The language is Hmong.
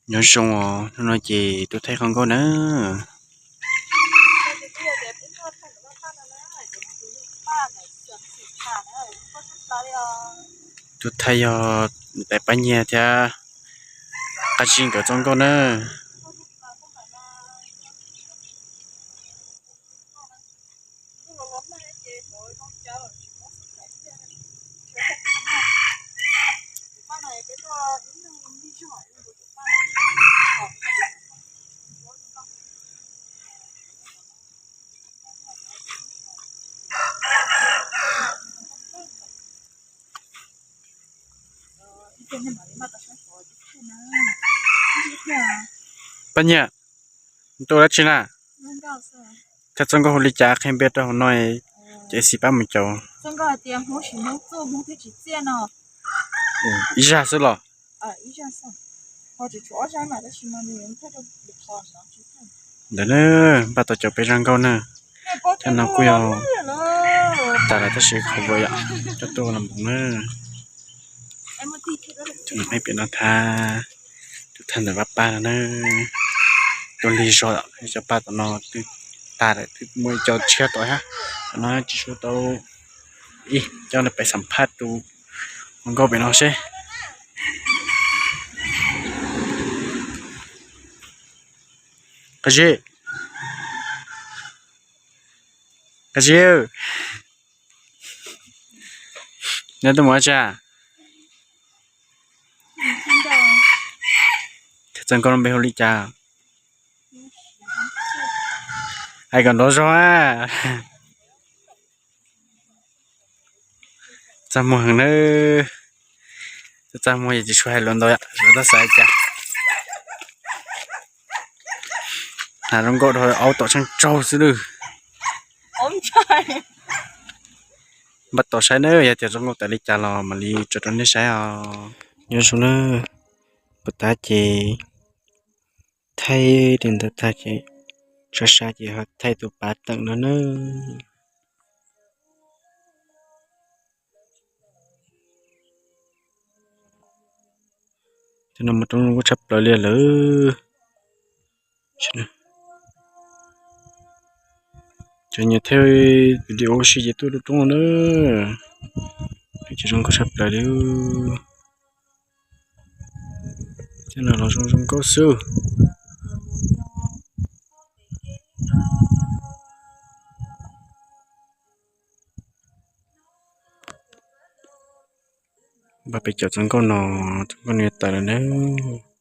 Nyob zoo os, hnub no ces tuaj thaij qhov nkauj na. Tuaj thaij yog niam tais Paj Nyiag thiab Qab Zib nkawd txoj nkauj na. Paj Nyiag, tuaj dab tsi na? Thaij txoj nkauj hu li cas qhia npe rau hauv no, ces xij pab mus caum. Ib zag xwb los? Ntawd na, npaj tau caum peb zaj nkauj na. Thiab no kuj yog tas lawm tab sis qhov vim yom, coj tuaj los npoov na. Tus no peb pem no thaij, tus thaij ntawm vaj paj no na. Tuaj lig zog, cov paj tom no twb tas lawm, twb muaj ib co tshiab tom hab. Cov no tsis suav tau ib co, peb xam phaj tus hluas nkauj pem no seb. Qab Zib, Qab Zib, neb tuaj mus dab tsi? Thaij txoj nkauj no npe hu li cas? Hais kom nrov zog a. Txaj muag heev na. Txaj muag yog tsis tshua hais lus ntau, lawv tab xav cas. Hnav zoo nkauj dhau aub tom tsheej tsaug xwb lawm. Npaj tos saib na, yog tias zoo nkauj tas li cas los mam li tso rau nej saib os. Nyob zoo na, puas tas ces thaij li ntawd tag ces tso sa ces ho thaij tus pav teem no na. Cov no mus roob zoo nkauj tshaj plaws li lawm. Cov nyiam thaij video ua si ces tuaj rau roob no na. Cov zoo nkauj tshaj plaws li. Cov no los zoo zoo nkauj xwb. Npaj peb caum txoj nkauj no, txoj nkauj no yuav tawm lawm nawb.